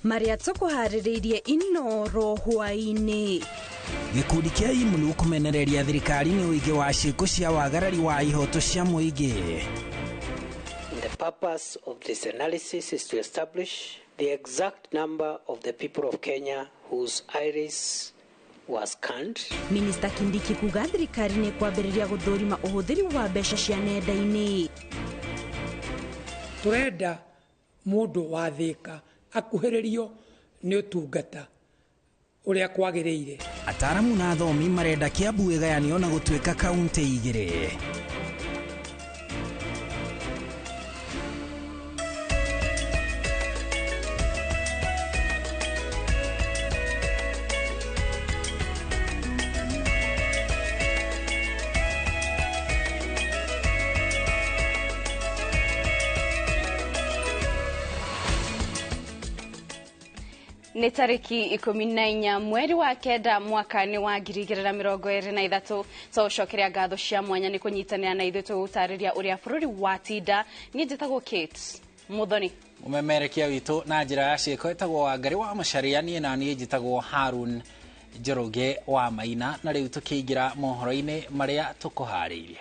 Marĩa tũkũharĩrĩirie Inoro hwaĩ-inĩ. Gĩkundi kĩa IMLU kũmenereria thirikari nĩ ũingĩ wa ciĩko cia wagarari wa ihoto cia mũingĩ. The purpose of this analysis is to establish the exact number of the people of Kenya whose iris was scanned. Minista Kindiki kuga thirikari nĩ kwambĩrĩria gũthũrima ũhũthĩri wa mbeca cia nenda-inĩ. Tũrenda mũndũ wa Thĩka akuhĩrĩrio nĩ ũtungata ũrĩa kwagĩrĩire. Ataramu na athomi marenda Kiambu ĩgayanio na gũtuĩka kaunti igĩrĩ. Nĩ tarĩki 14 mweri wa 9 mwaka nĩ wa 2023. Tũcokeria ngatho cia mwanya nĩ kũnyitanĩra na ithuĩ tũgũtarĩria ũrĩa bũrũri watinda. Niĩ njĩtagwo Kate Muthoni. Mũmemerekia witũ na njĩra ya ciĩko ĩtagwo Wangari wa Macharia, niĩ na niĩ njĩtagwo Harun Njoroge wa Maina, na rĩu tũkĩingĩra mohoro-inĩ marĩa tũkũharĩirie.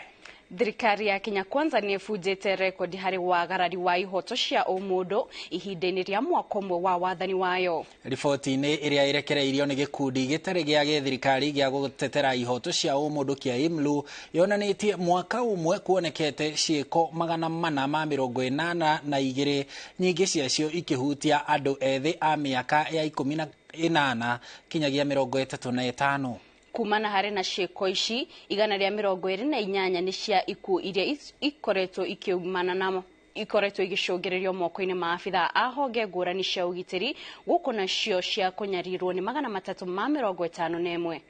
Thirikari ya Kenya Kwanza nĩ ĩbunjĩte rekondi harĩ wagarari wa ihoto cia ũmũndũ ihinda-inĩ rĩa mwaka ũmwe wa wathani wayo. Riboti-inĩ ĩrĩa ĩrekereirio nĩ gĩkundi gĩtarĩ gĩa gĩthirikari gĩa gũtetera ihoto cia ũmũndũ kĩa IMLU yonanĩtie mwaka ũmwe kuonekete ciĩko 482, nyingĩ ciacio ikĩhutia andũ ethĩ a mĩaka ya 18 kinyagia 35. Kumana harĩ na ciĩko ici 128 nĩ cia ikuũ iria ikoretwo ikiumana na ikoretwo igĩcũngĩrĩrio moko-inĩ ma abithaa a honge ngũrani cia ũgitĩri, gũkũ nacio cia kũnyarirwo nĩ 351.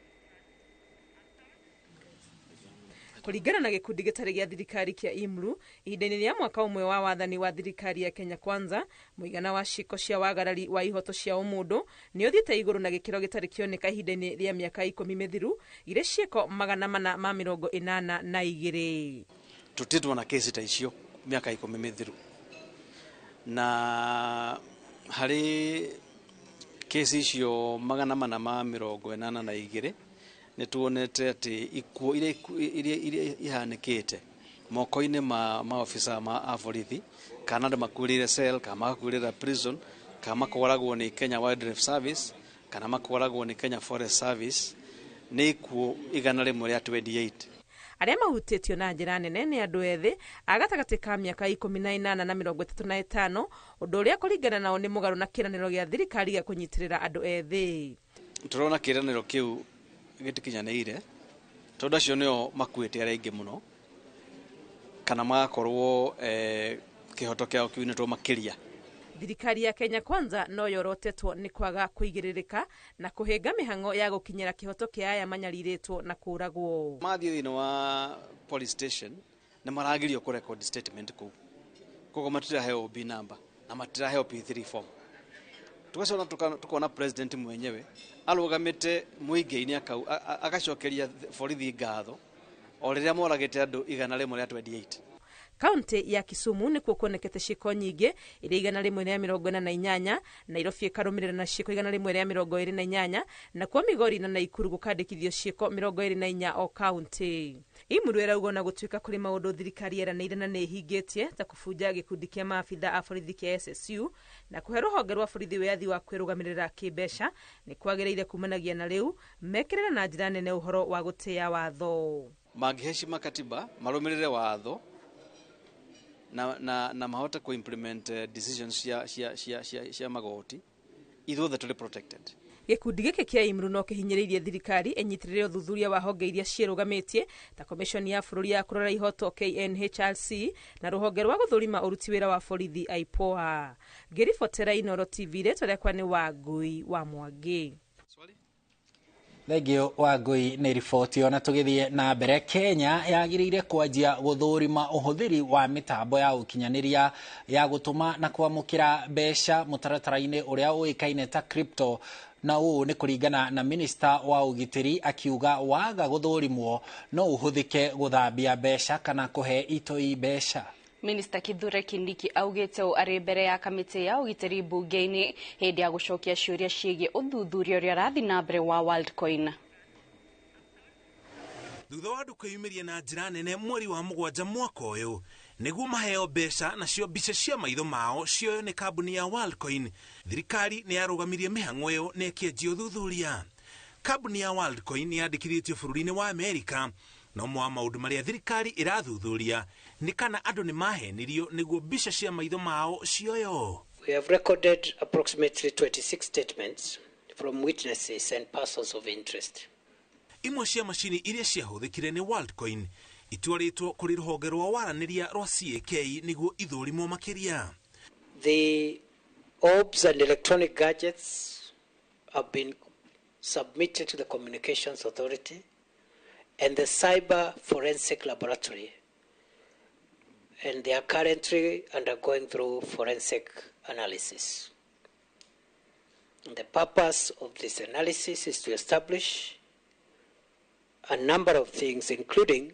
Kũringana na gĩkundi gĩtarĩ gĩa thirikari kĩa IMLU, ihinda-inĩ rĩa mwaka ũmwe wa wathani wa thirikari ya Kenya Kwanza, mũigana wa ciĩko cia wagarari wa ihoto cia ũmũndũ nĩ ũthiĩte igũrũ na gĩkĩro gĩtarĩ kĩoneka ihinda-inĩ rĩa mĩaka 10 mĩthiru, irĩ ciĩko 482. Tũtĩtwo na kesi ta icio mĩaka 10 mĩthiru, na harĩ kesi icio 482 nĩ tuonete atĩ ikuũ iria ihanĩkĩte moko-inĩ ma maofisa ma borithi, kana andũ makuĩrĩire cell, kana magakuĩrĩra prison, kana makoragwo nĩ Kenya Wildlife Service, kana makoragwo nĩ Kenya Forest Service, nĩ ikuũ 128. Arĩa mahutĩtio na njĩra nene nĩ andũ ethĩ a gatagatĩ ka mĩaka 18 na 35, ũndũ ũrĩa kũringana nao nĩ mũgarũ na kĩĩranĩro gĩa thirikari gĩa kũnyitĩrĩra andũ ethĩ. Tũrona kĩĩranĩro kĩu gĩtikinyanĩire, tondũ acio nĩo makuĩte arĩa aingĩ mũno, kana magakorwo kĩhoto kĩao kiunĩtwo makĩria. Thirikari ya Kenya Kwanza no yorotetwo nĩ kwaga kũigĩrĩrĩka na kũhĩnga mĩhang'o ya gũkinyĩra kĩhoto kĩa aya manyarirĩtwo na kũragwo. Mathiĩ thĩinĩ wa police station nĩ maragirio kũ record statement kũu, koguo matiraheo OB number na matiraheo P3 form. Tugacoka tukona president mwenyewe arũgamĩte mũingĩ-inĩ agacokeria borithi ngatho o rĩrĩa moragĩte andũ 128. Kaunti ya Kisumu nĩkuo kuonekete ciĩko nyingĩ iria 148, Nairobi ĩkarũmĩrĩra na ciĩko 128, nakuo Migori na Naikuru gũkandĩkithio ciĩko 24 o kaunti. IMLU ĩrauga ona gũtuĩka kũrĩ maũndũ thirikari yeranĩire na nĩ ĩhingĩtie ta kũbunja gĩkundi kĩa maabitha a borithi kĩa SSU na kũhe rũhonge rwa borithi wĩyathi wa kwĩrũgamĩrĩra kĩmbeca, nĩ kwagĩrĩire kumanagia na rĩu mekĩrĩre na njĩra nene ũhoro wa gũtĩĩa watho. Mangĩheshima katiba, marũmĩrĩre watho na mahote ku implement decisions cia magoti, ithuothe tũrĩ protected. Gĩkundi gĩkĩ kĩa IMLU no kĩhinyĩrĩirie thirikari ĩnyitĩrĩre ũthuthuria wa honge iria ciĩrũgamĩtie ta Commission ya bũrũri ya kũrora ihoto KNHRC na rũhonge rwa gũthũrima ũruti wĩra wa borithi IPOA. Ngĩribotera Inoro TV, rĩtwa rĩakwa nĩ Wangui wa Mwangi. Thengio Wangui nĩ riboti. Ona tũgĩthiĩ na mbere, Kenya yagĩrĩire kwanjia gũthũrima ũhũthĩri wa mĩtambo ya ũkinyanĩria ya gũtũma na kwamũkĩra mbeca mũtaratara-inĩ ũrĩa ũĩkaine ta crypto, na ũũ nĩ kũringana na minista wa ũgitĩri akiuga waga gũthũrimwo no ũhũthĩke gũthambia mbeca kana kũhe itoi mbeca. Minister Kithure Kindiki augĩte ũũ arĩ mbere ya kamĩtĩ ya ũgitĩri mbunge-inĩ hĩndĩ ya gũcokia ciũria ciĩgiĩ ũthuthuria ũrĩa ũrathiĩ na mbere wa Worldcoin. Thutha wa andũ kwĩyumĩria na njĩra nene mweri wa 7 mwaka ũyũ nĩguo maheo mbeca nacio mbica cia maitho mao cioyo nĩ kambuni ya Worldcoin, thirikari nĩ yarũgamirie mĩhang'o ĩyo na ĩkĩanjia ũthuthuria. Kambuni ya Worldcoin nĩ yandĩkithĩtio bũrũri-inĩ wa Amerika, na ũmwe wa maũndũ marĩa thirikari ĩrathuthuria nĩ kana andũ nĩ mahenirio nĩguo mbica cia maitho mao cioyo. We have recorded approximately 26 statements from witnesses and persons of interest. Imwe cia macini iria ciahũthĩkire nĩ Worldcoin itwarĩtwo kũrĩ rũhonge rwa waranĩria rwa CAK nĩguo ithũrimwo makĩria. The orbs and electronic gadgets have been submitted to the Communications Authority and the Cyber Forensic Laboratory, and they are currently undergoing through forensic analysis. And the purpose of this analysis is to establish a number of things, including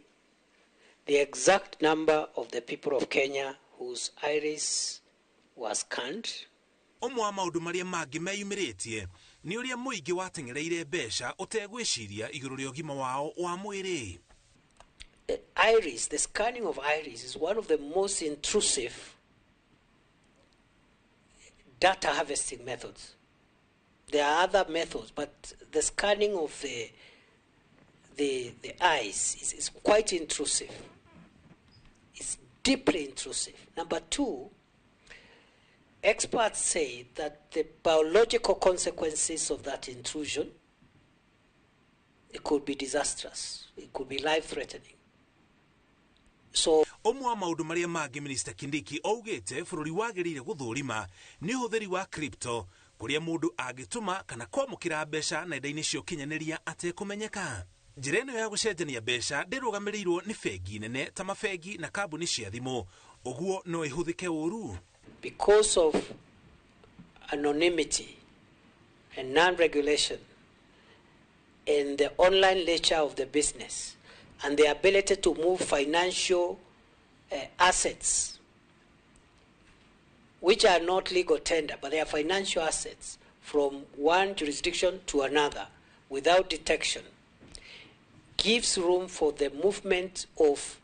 the exact number of the people of Kenya whose iris was scanned. Ũmwe wa maũndũ marĩa mangĩ meyumĩrĩtie nĩ ũrĩa mũingĩ wateng'ereire mbeca ũtegwĩciria igũrũ rĩa ũgima wao wa mwĩrĩ. The iris, the scanning of iris is one of the most intrusive data harvesting methods. There are other methods, but the scanning of the eyes is quite intrusive. It's deeply intrusive. Number two, experts say that the biological consequences of that intrusion, it could be disastrous. It could be life-threatening. So ũmwe wa maũndũ marĩa mangĩ Minister Kindiki augĩte bũrũri wagĩrĩire gũthũrima nĩ ũhũthĩri wa crypto, kũrĩa mũndũ angĩtũma kana kwamũkĩra mbeca nenda-inĩ cia ũkinyanĩria atekũmenyeka. Njĩra ĩno ya gũcenjania mbeca ndĩrũgamĩrĩirwo nĩ bengi nene ta mabengi na kambuni cia thimũ, ũguo no ĩhũthĩke ũru. Because of anonymity and non-regulation and the online nature of the business and the ability to move financial assets, which are not legal tender, but they are financial assets, from one jurisdiction to another without detection, gives room for the movement of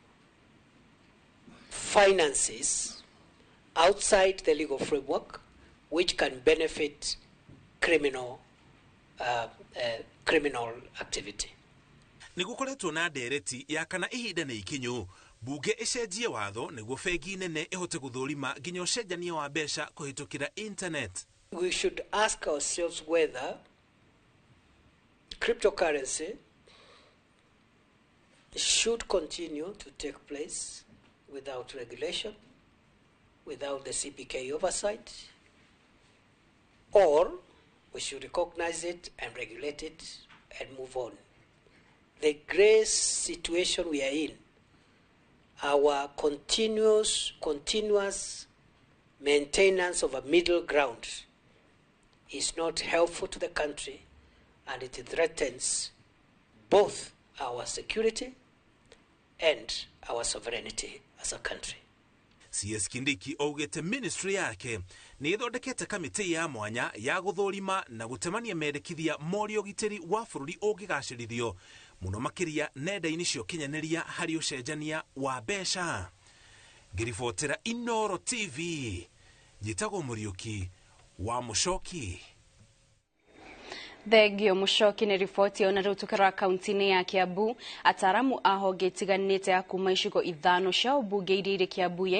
finances outside the legal framework, which can benefit criminal activity. Nĩ gũkoretwo na ndereti ya kana ihinda nĩ ikinyu bunge ĩcenjie watho nĩguo bengi nene ĩhote gũthũrima nginya ũcenjania wa mbeca kũhĩtũkĩra internet. We should ask ourselves whether cryptocurrency should continue to take place without regulation, without the CBK oversight, or we should recognize it and regulate it and move on. The grey situation we are in, our continuous maintenance of a middle ground is not helpful to the country, and it threatens both our security and our sovereignty as a country. CS Kindiki augĩte ministry yake nĩ ĩthondekete kamĩtĩ ya mwanya ya gũthũrima na gũtemania mendekithia moria ũgitĩri wa bũrũri ũngĩgacĩrithio mũno makĩria nenda-inĩ cia ũkinyanĩria harĩ ũcenjania wa mbeca. Ngĩribotera Inoro TV, njĩtagwo Mũriũki wa Mũcoki. Thengio Mũcoki nĩ riboti ona rĩu tũkĩrora kaunti-inĩ ya Kiambu. Ataaramu a honge itiganĩte ya kuma icigo 5 cia ũmbunge iria irĩ Kiambu ya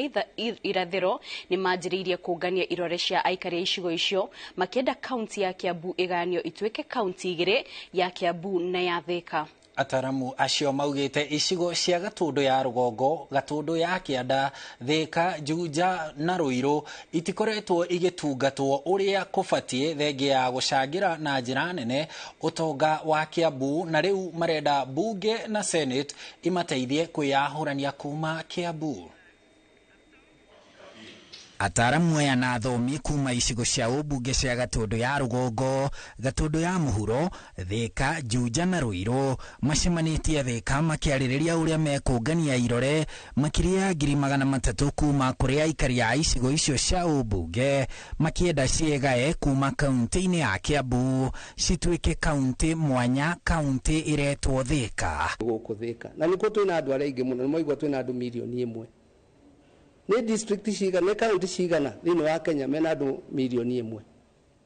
irathĩro nĩ manjĩrĩirie kũngania irore cia aikari a icigo icio makĩenda kaunti ya Kiambu ĩgayanio ituĩke kaunti 2 ya Kiambu na ya Thika. Ataramu acio maugĩte icigo cia Gatũndũ ya rũgongo, Gatũndũ ya kĩanda, Thika, Juja na Ruiru itikoretwo igĩtungatwo ũrĩa kũbatiĩ thengia ya gũcangĩra na njĩra nene ũtonga wa Kiambu, na rĩu marenda bunge na Senate imateithie kwĩyahũrania kuma Kiambu. Ataaramu aya na athomi kuma icigo cia ũmbunge cia Gatũndũ ya Rũgongo, Gatũndũ ya Mũhuro, Thika, Juja na Ruiru macemanĩtie Thika makĩarĩrĩria ũrĩa mekũngania irore makĩria ya 300,000 kuma kũrĩ aikari a icigo icio cia ũmbunge makĩenda ciĩgae kuma kaunti-inĩ ya Kiambu cituĩke kaunti mwanya, kaunti ĩretwo Thika. Gũkũ Thika na nĩkuo twĩna andũ arĩa aingĩ mũno, nĩmaigua twĩna andũ 1 million. Nĩ district cigana, nĩ kaunti cigana thĩinĩ wa Kenya mena andũ 1 million?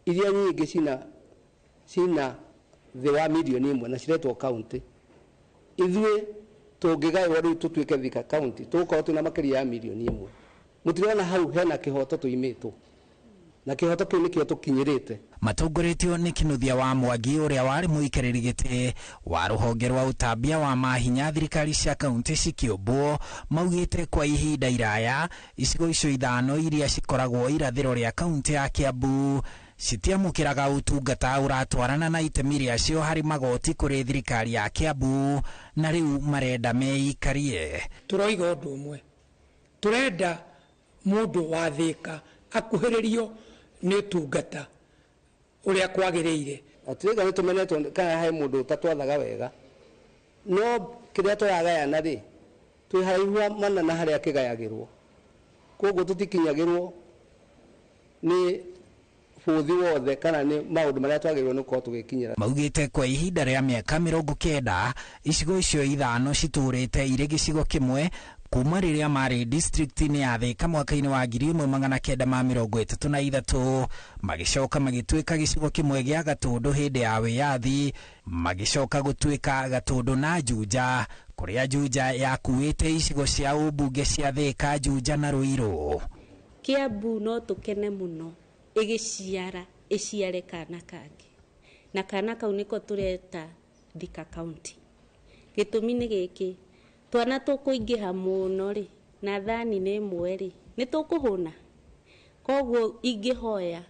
Iria nyingĩ cina thĩ wa 1 million na ciretwo kaunti. Ithuĩ tũngĩgaĩrwo rĩu tũtuĩke Thika kaunti, tũgũkorwo twĩna makĩria ya 1 million. Mũtirona hau hena kĩhoto tũimĩtwo, na kĩhoto kĩu nĩkĩo tũkinyĩrĩte. Matongoretio nĩ Kinuthia wa Mwangi ũrĩa warĩ mũikarĩri gĩtĩ wa rũhonge rwa ũtambia wa mahinya thirikari cia kaunti cikĩũmbwo, maugĩte kwa ihinda iraya icigo icio ithano iria cikoragwo irathĩro rĩa kaunti ya Kiambu citiamũkĩraga ũtungata ũratwarana na itemi rĩacio harĩ magoti kũrĩ thirikari ya Kiambu, na rĩu marenda meikarie. Tũroiga ũndũ ũmwe, tũrenda mũndũ wa Thika akuhĩrĩrio nĩ ũtungata ũrĩa kwagĩrĩire. Atirĩga nĩ tũmenetwo kana he mũndũ ũtatwathaga wega, no kĩrĩa tũragayana rĩ, twĩ haraihu mana na harĩa kĩgayagĩrwo, koguo tũtikinyagĩrwo nĩ bũthi wothe kana nĩ maũndũ marĩa twagĩrĩirwo nĩ gũkorwo tũgĩkinyĩra. Maugĩte kwa ihinda rĩa mĩaka 90 icigo icio ithano citũrĩte irĩ gĩcigo kĩmwe kuma rĩrĩa marĩ district-inĩ ya Thika mwaka-inĩ wa 1933, magĩcoka magĩtuĩka gĩcigo kĩmwe gĩa Gatũndũ hĩndĩ ya wĩyathi, magĩcoka gũtuĩka Gatũndũ na Juja, kũrĩa Juja yakuĩte icigo cia ũmbunge cia Thika, Juja na Ruiru. Kiambu no tũkene mũno ĩgĩciara ĩciare kana kangĩ, na kana kau nĩko tũreta Thika County. Gĩtũmi nĩ gĩkĩ, twana tũkũingĩha mũno rĩ, na thani nĩ ĩmwe rĩ, nĩ tũkũhũna. Koguo ingĩhoya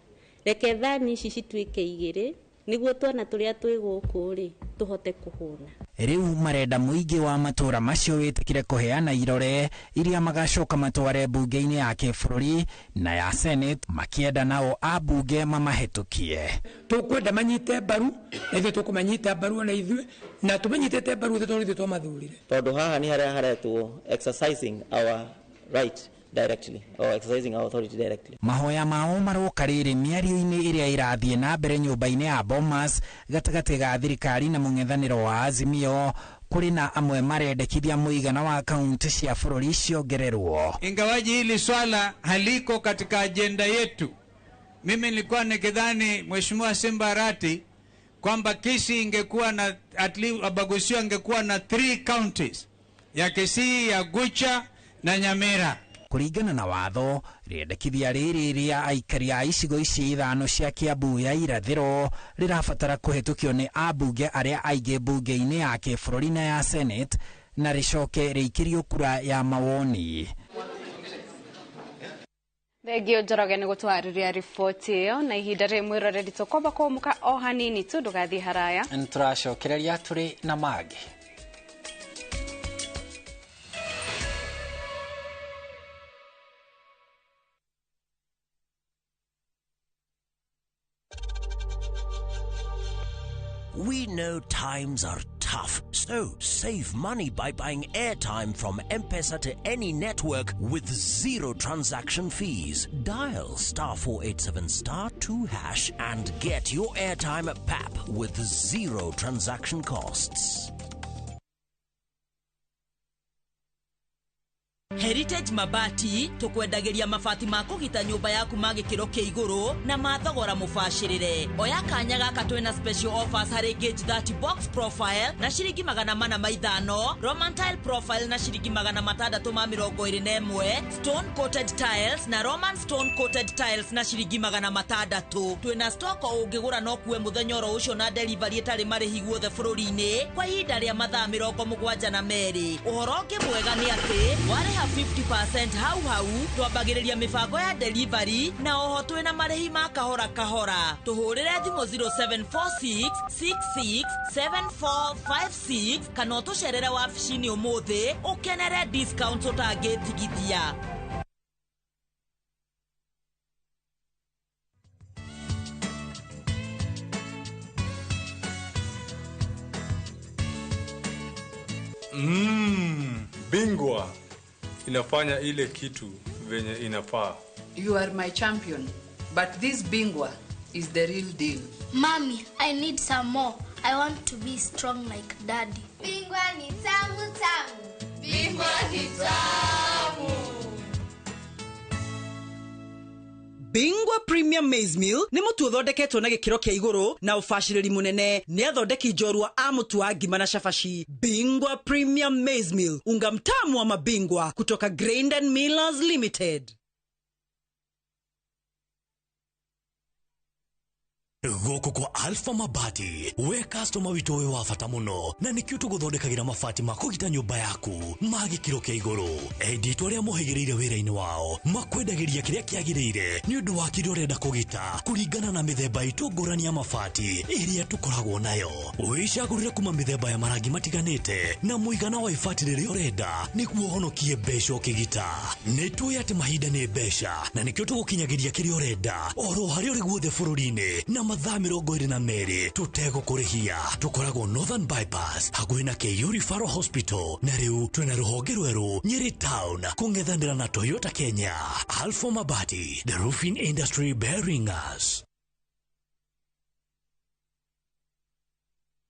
reke thani ici cituĩke igĩrĩ nĩguo twana tũrĩa twĩ gũkũ rĩ tũhote kũhũna. Rĩu marenda mũingĩ wa matũra macio wĩtĩkĩre kũheana irore iria magacoka matware mbunge-inĩ ya kĩbũrũri na ya Senate, makĩenda nao ambunge mamahĩtũkie. Tũkwenda manyite mbaru na ithuĩ tũkũmanyita mbaru ona ithuĩ, na tũmanyitĩte mbaru ithuĩ tondũ ithuĩ twamathurire. Tondũ haha nĩ harĩa haretwo exercising our right directly or exercising our authority directly. Mahoya mao maroka rĩrĩ mĩario-inĩ ĩrĩa ĩrathiĩ na mbere nyũmba-inĩ ya Bomas gatagatĩ ga thirikari na mũng'ethanĩro wa Azimio, kũrĩ na amwe marendekithia mũigana wa kaunti cia bũrũri ciongererwo. Ingawaji hili swala haliko katika ajenda yetu, mimi nilikuwa nikidhani Mheshimiwa Simba Arati kwamba Kisii ingekuwa na at least Abagusio angekuwa na 3 counties ya Kisii, ya Gucha na Nyamira. Kũringana na watho, rĩendekithia rĩrĩ rĩa aikari a icigo ici ithano cia Kiambu ya irathĩro rĩrabatara kũhĩtũkio nĩ ambunge arĩa aingĩ mbunge-inĩ ya kĩbũrũri na ya Senate, na rĩcoke rĩikĩrio kura ya mawoni. Thengio Njoroge nĩ gũtwarĩria riboti ĩyo, na ihinda rĩ mwĩroreri tũkwamba kũmũka o hanini tu, ndũgathiĩ haraya. Nĩtũracokereria tũrĩ na mangĩ. We know times are tough, so save money by buying airtime from M-Pesa to any network with zero transaction fees. Dial *487*2# and get your airtime at PAP with zero transaction costs. Heritage Mabati tukwendagĩria mabati ma kũgita nyũmba yaku ma gĩkĩro kĩa igũrũ na ma thogora mũbacĩrĩre. Oya kanya gaka twĩna special offers harĩ gauge 30 box profile na ciringi 405, Roman tile profile na ciringi 621, stone coated tiles na Roman stone coated tiles na ciringi 600. Twĩna stock o ũngĩgũra no kuwe mũthenya oro ũcio na delivery ĩtarĩ marĩhi guothe bũrũri-inĩ kwa ihinda rĩa mathaa 72. Ũhoro ũngĩ mwega nĩ atĩ warĩha 50% hau hau twambagĩrĩria mĩbango ya delivery na oho twĩna marĩhi ma kahora kahora. Tũhũrĩre thimũ 0746 66 7456 kana ũtũcerere wabici-inĩ ũmũthĩ ũkenere discounts ũtangĩtigithia. Bingwa inafanya ile kitu venye inafaa. You are my champion, but this Bingwa is the real deal. Mommy, I need some more. I want to be strong like daddy. Bingwa ni tamu tamu. Bingwa ni tamu. Bingwa Premium Maize Meal nĩ mũtu ũthondeketwo na gĩkĩro kĩa igũrũ na ũbacĩrĩri mũnene nĩ athondeki njorua a mũtu wa ngima na cabaci. Bingwa Premium Maize Meal, unga mtamu wa mabingwa kutoka Grain and Millers Limited. Gũkũ kwa Alpha Mabati we customer witũ wĩ wa bata mũno na nĩkĩo tũgũthondekagĩra mabati ma kũgita nyũmba yaku ma gĩkĩro kĩa igũrũ. Endi itũ arĩa mohĩgĩrĩire wĩra-inĩ wao makwendagĩria kĩrĩa kĩagĩrĩire nĩ ũndũ wa kĩrĩa ũrenda kũgita kũringana na mĩthemba itũ ngũrani ya mabati ĩrĩa tũkoragwo nayo. Wĩcagũrĩre kuma mĩthemba ya marangi matiganĩte na mũigana wa ibati rĩrĩa ũrenda nĩguo ũhonokie mbeca ũkĩgita. Nĩ tũĩ atĩ mahinda nĩ mbeca na nĩkĩo tũgũkinyagĩria kĩrĩa ũrenda oro harĩa ũrĩ guothe bũrũri-inĩ na mathaa 22 tũtegũkũrĩhia. Tũkoragwo Northern Bypass hakuhĩ na KU Referral Hospital na rĩu twĩna rũhonge rwerũ Nyeri Town kũng'ethanĩra na Toyota Kenya. Alpha Mabati, the roofing industry bearing us.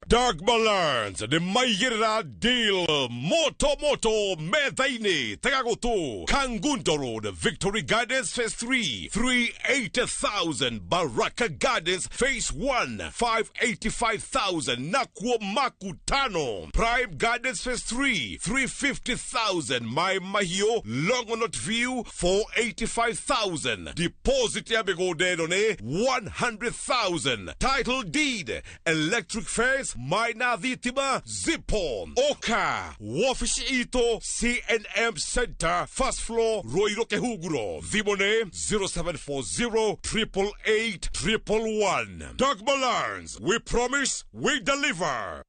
Dark Balance nĩ maigĩrĩra deal moto moto metha-inĩ tega gũtũ Kangundo Road, Victory Gardens Phase 3 380,000, Baraka Gardens Phase 1 585,000, Nakuo Makutano Prime Gardens Phase 3 350,000, Mai Mahiu Longonot View 485,000, deposit ya mĩgũnda ĩno nĩ 100,000, title deed, electric fence, Maina Thitima Zipo Oka wabici itũ CNM Center first floor Ruiru Kihunguro. Thimũ nĩ 0740 888 111. Dogma Learns, we promise we deliver.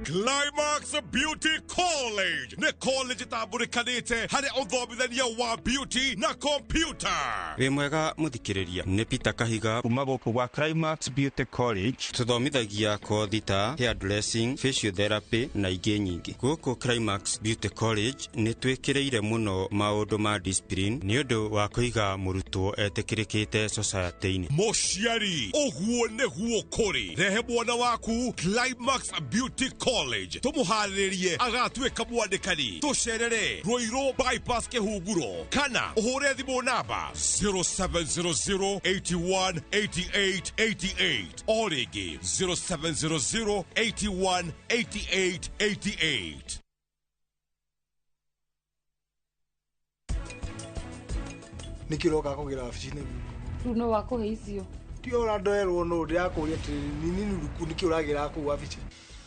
Climax Beauty College nĩ college ĩtambũrĩkanĩte harĩ ũthomithania wa beauty na computer. Wĩ mwega mũthikĩrĩria, nĩ Peter Kahiga kuma gũkũ gwa Climax Beauty College. Tũthomithagia kothi ta hair dressing, facial therapy na ingĩ nyingĩ. Gũkũ Climax Beauty College nĩ twĩkĩrĩire mũno maũndũ ma discipline nĩ ũndũ wa kũiga mũrutwo etĩkĩrĩkĩte society-inĩ. Mũciari, ũguo nĩguo kũrĩ. Rehe mwana waku Climax Beauty College tũmũharĩrĩrie agatuĩka mwandĩkani. Tũcerere Ruiru Bypass Kĩhunguro kana ũhũre thimũ namba 0700 81 88 88 o rĩngĩ 0700 81 88 88. Nĩkĩ ũroka kũgĩra wabici-inĩ? Rĩu no wakũhe icio. Ti ũrandoerwo nũ ndĩrakũria atĩrĩrĩ nĩ nini ruku nĩkĩ ũragĩra kũu wabici?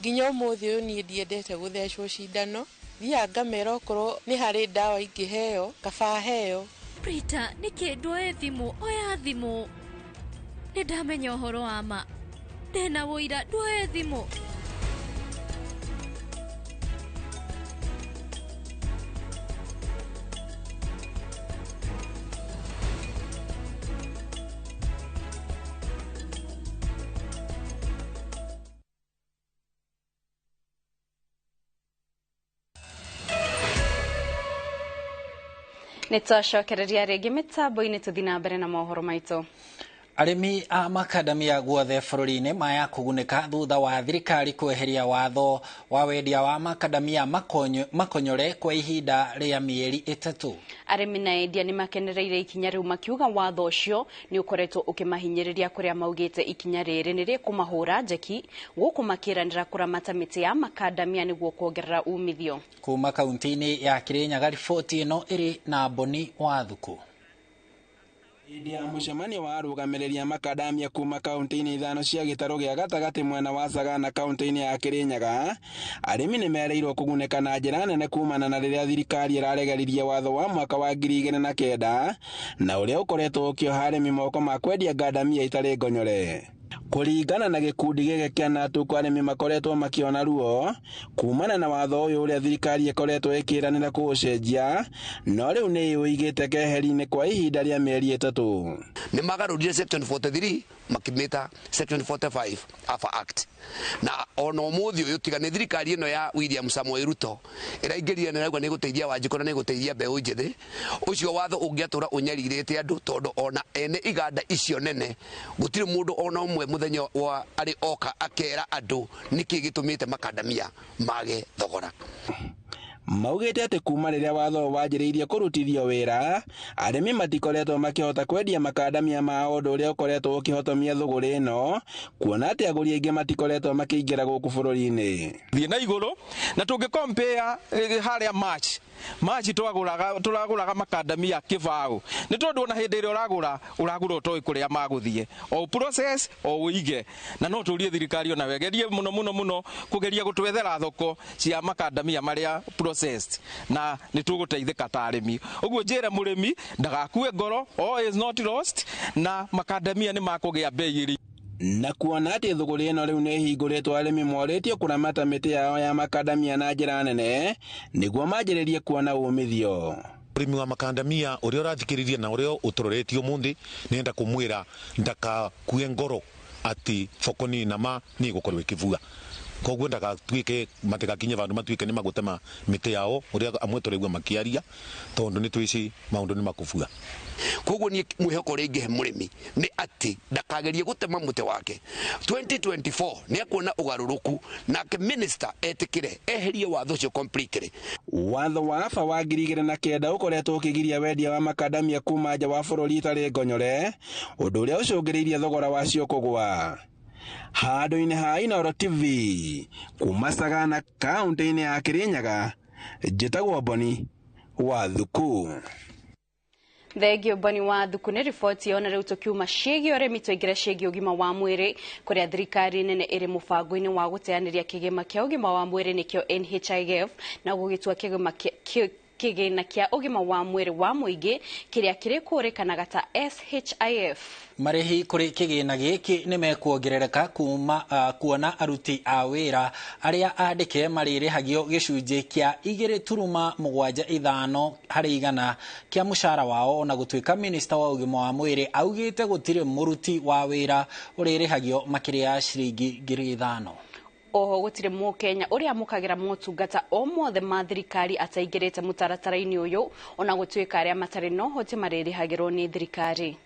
Nginya ũmũthĩ ũyũ niĩ ndiendete gũthecwo cindano. Thiaga ngamera okorwo nĩ harĩ ndawa ingĩheo kaba heo. Prita, nĩkĩ nduoe thimũ? Oya thimũ. Nĩ ndamenya ũhoro wa ma. Ndĩna wũira, nduoe thimũ. Nĩ twacokereria rĩngĩ mĩtambo-inĩ tũthiĩ na mbere na mohoro maitũ. Arĩmi a makadamia guothe bũrũri-inĩ maya kũgunĩka thutha wa thirikari kweheria watho wa wendia wa makadamia makonyore kwa ihinda rĩa mĩeri 3. Arĩmi na endia nĩ makenereire ikinya rĩu makiuga watho ũcio nĩ ũkoretwo ũkĩmahinyĩrĩria kũrĩa maugĩte ikinya rĩrĩ nĩ rĩkũmahũra njeki gũkũ makĩranĩra kũramata mĩtĩ ya makadamia nĩguo kuongerera umithio. Kuma kaunti-inĩ ya Kirinyaga riboti ĩno ĩrĩ na Boni Wathuku. Hĩndĩ ya mũcemanio wa arũgamĩrĩri a makadamia kuma kaunti-inĩ 5 cia gĩtarũ gĩa gatagatĩ mwena wa Sagana kaunti-inĩ ya Kirinyaga, arĩmi nĩ merĩirwo kũgunĩka na njĩra nene kumana na rĩrĩa thirikari ĩraregeririe watho wa mwaka wa 2009 na ũrĩa ũkoretwo ũkĩoha arĩmi moko ma kwendia ngandamia itarĩ ngonyore. Kũringana na gĩkundi gĩkĩ kĩa Natuko, arĩmi makoretwo makĩona ruo kumana na watho ũyũ ũrĩa thirikari ĩkoretwo ĩkĩranĩra kũũcenjia, no rĩu nĩ ĩũigĩte keheri-inĩ kwa ihinda rĩa mĩeri 3. Nĩ magarũrire section 43 makĩmĩta section 45 AFA Act. Na ona ũmũthĩ ũyũ tiga nĩ thirikari ĩno ya William Samoei Ruto ĩraingĩrire na ĩrauga nĩ ĩgũteithia Wanjikũ na nĩ ĩgũteithia mbeũ njĩthĩ, ũcio watho ũngĩatũra ũnyarirĩte andũ, tondũ ona ene iganda icio nene gũtirĩ mũndũ ona ũmwe mũthenya wa arĩ oka akera andũ nĩkĩ gĩtũmĩte makandamia mage thogora. Maugĩte atĩ kuma rĩrĩa watho wanjĩrĩirie kũrutithio wĩra, arĩmi matikoretwo makĩhota kwendia makandamia mao, ũndũ ũrĩa ũkoretwo ũkĩhotomia thũgũrĩ ĩno, kuona atĩ agũri aingĩ matikoretwo makĩingĩra gũkũ bũrũri-inĩ. Thiĩ na igũrũ na tũngĩ compare harĩa March tũragũraga makandamia kĩbaũ, nĩ tondũ ona hĩndĩ ĩrĩa ũragũra ũtoĩ kũrĩa magũthiĩ, o process o ũige, na no tũrie thirikari ona wegerie mũno mũno mũno kũgeria gũtwethera thoko cia makandamia marĩa processed, na nĩ tũgũteithĩka ta arĩmi. Ũguo njĩre mũrĩmi ndagakue ngoro, all is not lost, na makandamia nĩ makũgĩa bei ĩrĩ. Na kuona atĩ thũgũrĩ ĩno rĩu nĩ ĩhingũrĩtwo, arĩmi morĩtio kũramata mĩtĩ yao ya makandamia na njĩra nene nĩguo manjĩrĩrie kuona umithio. Ũrĩmi wa makandamia ũrĩa ũrathikĩrĩria na ũrĩa ũtũroretie ũmũthĩ, nĩenda kũmwĩra ndakakue ngoro atĩ thoko nĩ nama nĩ ĩgũkorwo ĩkĩbua. Koguo ndagatuĩke matigakinye vandu matuĩke nĩ magũtema mĩtĩ yao ũrĩa amwe tũraigua makĩaria, tondũ nĩ twĩci maũndũ nĩ makũbua. Koguo niĩ mwĩhoko ũrĩa ingĩhe mũrĩmi nĩ atĩ ndakagerie gũtema mũtĩ wake. 2024 nĩ akuona ũgarũrũku, nake minister etĩkĩre eherie watho ũcio completely. Watho wa AFA wa 2009 ũkoretwo ũkĩgiria wendia wa makandamia kuma nja wa bũrũri itarĩ ngonyore, ũndũ ũrĩa ũcũngĩrĩirie thogora wacio kũgũa. Handũ-inĩ ha Inooro TV kuma Sagana kaunti-inĩ ya Kirinyaga, njĩtagwo Boni wa Thuku. Thengio Boni wa Thuku nĩ riboti ona rĩu tũkiuma ciĩgiĩ ũrĩmi tũingĩre ciĩgiĩ ũgima wa mwĩrĩ, kũrĩa thirikari nene ĩrĩ mũbango-inĩ wa gũteanĩria kĩgĩma kĩa ũgima wa mwĩrĩ nĩkĩo NHIF, na gũgĩtua kĩgĩna kĩa ũgima wa mwĩrĩ wa mũingĩ kĩrĩa kĩrĩkũrĩkanaga ta SHIF. Marĩhi kũrĩ kĩgĩna gĩkĩ nĩ mekuongerereka kuma kuona aruti a wĩra arĩa andĩke marĩrĩhagio gĩcunjĩ kĩa 2.75 harĩ igana kĩa mũcara wao, ona gũtuĩka minista wa ũgima wa mwĩrĩ augĩte gũtirĩ mũruti wa wĩra ũrĩrĩhagio makĩria ya ciringi 5,000. Oho gũtirĩ mũkenya ũrĩa amũkagĩra motungata o mothe ma thirikari ataingĩrĩte mũtaratara-inĩ ũyũ, ona gũtuĩka arĩa matarĩ na ũhoti marĩrĩhagĩrwo nĩ thirikari.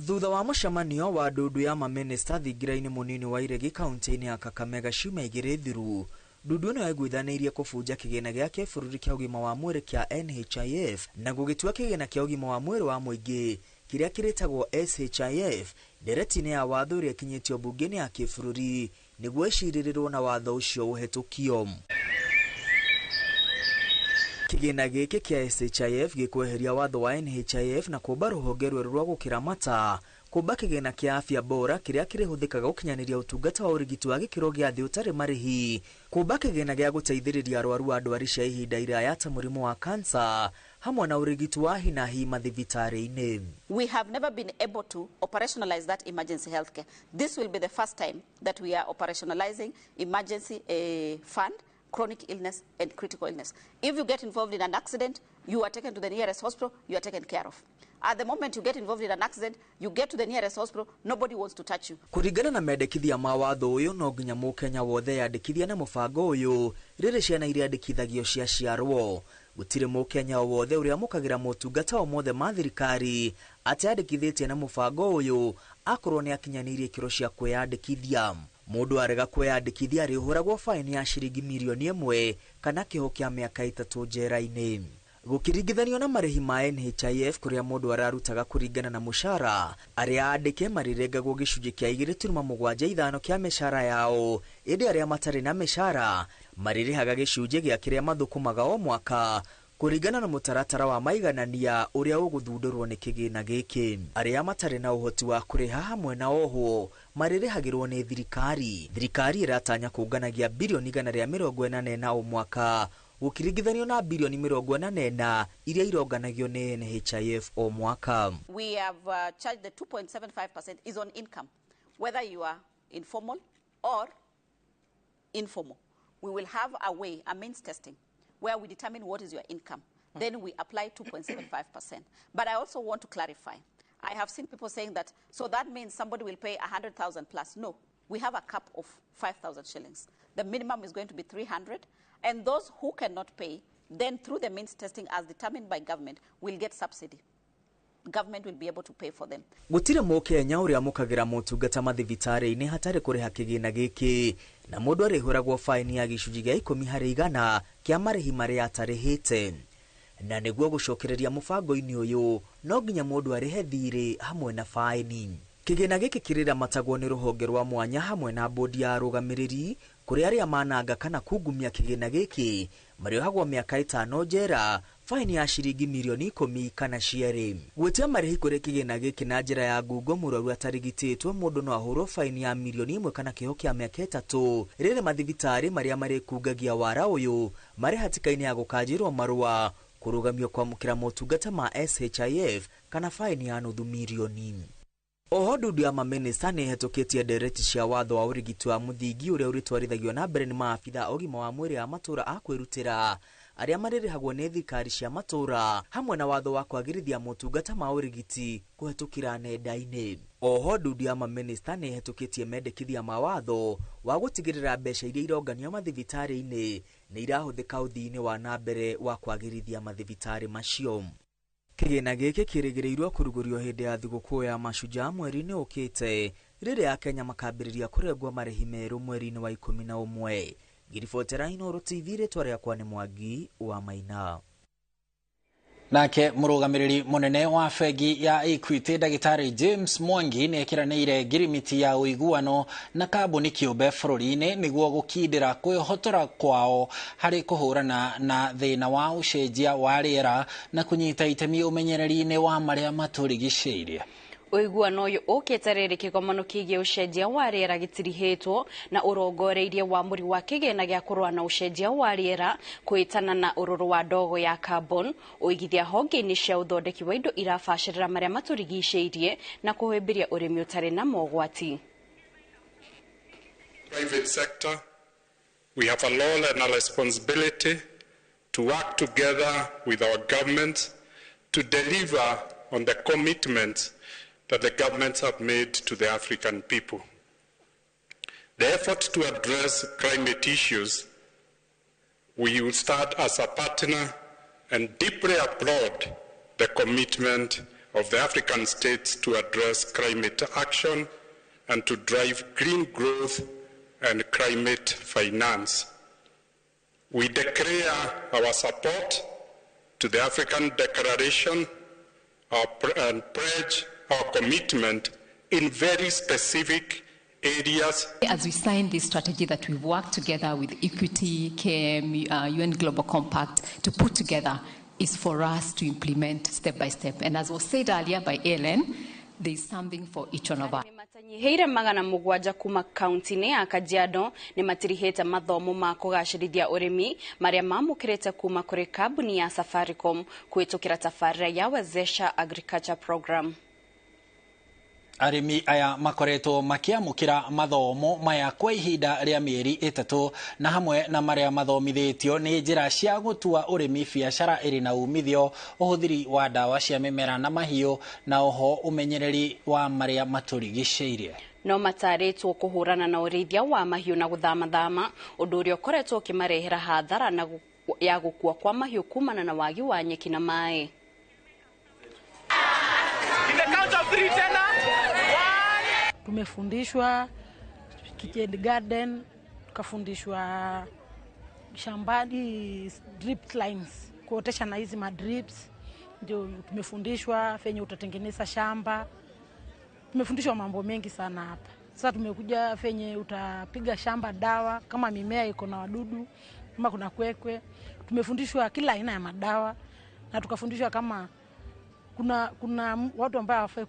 Thutha wa mũcemanio wa ndundu ya mamĩnĩsta thingira-inĩ mũnini wa Iregi kaunti-inĩ ya Kakamega ciumia igĩrĩ thiru, ndundu ĩno yaiguithanĩirie kũbunja kĩgĩna gĩa kĩbũrũri kĩa ũgima wa mwĩrĩ kĩa NHIF na gũgĩtua kĩgĩna kĩa ũgima wa mwĩrĩ wa mũingĩ kĩrĩa kĩrĩtagwo SHIF ndereti-inĩ ya watho ĩrĩa ĩkinyĩtio mbunge-inĩ ya kĩbũrũri nĩguo ĩcirĩrĩrwo na watho ũcio ũhetũkio. Kĩgĩna gĩkĩ kĩa SHIF gĩkweheria watho wa NHIF na kũmba rũhonge rwerũ rwa gũkĩramata, kũmba kĩgĩna kĩa afya bora kĩrĩa kĩrĩhũthĩkaga gũkinyanĩria ũtungata wa ũrigiti wa gĩkĩro gĩa thĩ ũtarĩ marĩhi, kũmba kĩgĩna gĩa gũteithĩrĩria arwaru a ndwari cia ihinda iraya ta mũrimũ wa kansa, hamwe na ũrigiti wa hi na hi mathibitarĩ-inĩ. We have never been able to operationalize that emergency healthcare. This will be the first time that we are operationalizing emergency fund, chronic illness and critical illness. If you get involved in an accident, you are taken to the nearest hospital, you are taken care of. At the moment you get involved in an accident, you get to the nearest hospital, nobody wants to touch you. Kũringana na mendekithia ma watho ũyũ, no nginya mũkenya wothe yandĩkithia na mũbango ũyũ rĩrĩ ciana iria andĩkithagio ciaciarwo. Gũtirĩ mũkenya o wothe ũrĩa amũkagĩra motungata o mothe ma thirikari ateyandĩkithĩtie na mũbango ũyũ akorwo nĩ akinyanĩirie ikĩro cia kwĩyandĩkithia. Mũndũ arega kwĩyandĩkithia arĩhũragwo faini ya ciringi mirioni 1 kana kĩoho kĩa mĩaka 3 njera-inĩ. Gũkĩringithanio na marĩhi ma NHIF kũrĩa mũndũ ararutaga kũringana na mũcara, arĩa andĩke marĩrengagwo gĩcunjĩ kĩa 2.75 kĩa mĩcara yao, ĩndĩ arĩa matarĩ na mĩcara marĩrĩhaga gĩcunjĩ gĩa kĩrĩa mathũkũmaga o mwaka kũringana na mũtaratara wa maiganania ũrĩa ũgũthundũrwo nĩ kĩgĩna gĩkĩ. Arĩa matarĩ na ũhoti wa kũrĩha hamwe na ohwo marĩrĩhagĩrwo nĩ thirikari. Thirikari ĩratanya kũnganagia birioni 144 o mwaka gũkĩringithanio na birioni 44 iria ironganagio nĩ NHIF o mwaka. We have charged the 2.75% is on income, whether you are informal or informal. We will have a way, a means testing, where we determine what is your income. Then we apply 2.75%. But I also want to clarify. I have seen people saying that, so that means somebody will pay 100,000 plus. No, we have a cap of 5,000 shillings. The minimum is going to be 300. And those who cannot pay, then through the means testing as determined by government, will get subsidy. Government will be able to pay for them. Gutire Mũkenya ũrĩa amũkagĩra motungata mathibitarĩ-inĩ hatarĩ kũrĩha kĩgĩna gĩkĩ, na mũndũ arĩhũragwo faini ya gĩcunjĩ gĩa 10 harĩ igana kĩa marĩhi marĩa atarĩhĩte. Na nĩguo gũcokereria mũbango-inĩ ũyũ no nginya mũndũ arĩhe thirĩ hamwe na faini. Kĩgĩna gĩkĩ kĩrĩramatagwo nĩ rũhonge rwa mwanya hamwe na bodi ya arũgamĩrĩri, kũrĩ arĩa mananga kana kungumia kĩgĩna gĩkĩ marĩohagwo mĩaka 5 njera, faini ya ciringi mirioni 10 kana cierĩ. Gwĩtia marĩhi kũrĩ kĩgĩna gĩkĩ na njĩra ya ngungo mũrwaru atarigitĩtwo, mũndũ no ahũrwo faini ya mirioni 1 kana kĩoho kĩa mĩaka 3. Rĩrĩ mathibitarĩ marĩa marĩkungagia wara ũyũ marĩ hatĩka-inĩ ya gũkanjĩrwo marũa, kũrũgamio kwamũkĩra motungata ma SHIF kana faini ya nuthu mirioni. Oho ndundu ya mamĩnĩsta nĩ ĩhetũkĩtie ndereti cia watho wa ũrigiti wa mũthingi ũrĩa ũrĩtwarithagio na mbere nĩ maabitha a ũgima wa mwĩrĩ a matũra a kwĩrutĩra arĩa marĩrĩhagwo nĩ thirikari cia matũra, hamwe na watho wa kwagĩrithia motungata ma ũrigiti kũhetũkĩra nenda-inĩ. Oho ndundu ya mamĩnĩsta nĩ ĩhetũkĩtie mendekithia ma watho wa gũtigĩrĩra mbeca iria ironganio mathibitarĩ-inĩ nĩ irahũthĩka ũthii-inĩ wa na mbere wa kwagĩrithia mathibitarĩ macio. Kĩgĩna gĩkĩ kĩrĩgĩrĩirwo kũrugũrio hĩndĩ ya thigũkũ ya Mashujaa mweri-inĩ ũkĩte, rĩrĩa Akenya makambĩrĩria kũrengwo marĩhi merũ mweri-inĩ wa 11. Ngiribotera Inooro TV, rĩtwa rĩakwa nĩ Mwangi wa Maina. Nake mũrũgamĩrĩri mũnene wa bengi ya Equity Ndagĩtarĩ James Mwangi nĩ ekiranĩire ngirimiti ya ũiguano na kambuni kĩũmbe bũrũri-inĩ nĩguo gũkindĩra kwĩhotora kwao harĩ kũhũrana na thĩna wa ũcenjia wa rĩera na kũnyita itemi ũmenyereri-inĩ wa marĩa matũrigicĩirie. Ũiguano ũyũ ũkĩte rĩrĩ kĩgomano kĩgiĩ ũcenjia wa rĩera gĩtirihĩtwo na ũrongoreirie wamũri wa kĩgĩna gĩa kũrũa na ũcenjia wa rĩera, kwĩtana na ũrũrũ wa ndogo ya carbon, ũigithia honge-inĩ cia ũthondeki wa indo irabacĩrĩra marĩa matũrigicĩirie na kũhĩmbĩria ũrĩmi ũtarĩ na mogwati. Private sector, we have a role and a responsibility to work together with our government to deliver on the commitment that the governments have made to the African people. The effort to address climate issues, we will start as a partner and deeply applaud the commitment of the African states to address climate action and to drive green growth and climate finance. We declare our support to the African Declaration and pledge our commitment in very specific areas. As we sign this strategy that we've worked together with Equity, KM, UN Global Compact to put together, is for us to implement step by step. And as was said earlier by ALN, there is something for each one of us. Matanyiheire 700 kuma kaunti-inĩ ya Kajiado nĩ matirihĩte mathomo ma kũgacĩrithia ũrĩmi marĩa mamũkĩrĩte kuma kũrĩ kambuni ya Safaricom kũhĩtũkĩra tabarĩra ya Wezesha Agriculture Program. Arĩmi aya makoretwo makĩamũkĩra mathomo maya kwa ihinda rĩa mĩeri 3 na hamwe na marĩa mathomithĩtio nĩ njĩra cia gũtua ũrĩmi biacara ĩrĩ na umithio, ũhũthĩri wa ndawa cia mĩmera na mahiũ, na oho ũmenyereri wa marĩa matũrigicĩirie. No matarĩtwo kũhũrana na ũrĩithia wa mahiũ na gũthamathama, ũndũ ũrĩa ũkoretwo ũkĩmarehera hathara na ya gũkua kwa mahiũ kumana na wagi wa nyeki na maĩ. In the count of 3 tena. Tumefundishwa kitchen garden, tukafundishwa shambani drip lines, kuotesha na hizi madrips. Ndio tumefundishwa venye utatengeneza shamba. Tumefundishwa mambo mengi sana hapa. Sasa tumekuja venye utapiga shamba dawa kama mimea iko na wadudu, kama kuna kwekwe. Tumefundishwa kila aina ya madawa na tukafundishwa kama kuna watu ambao hawafai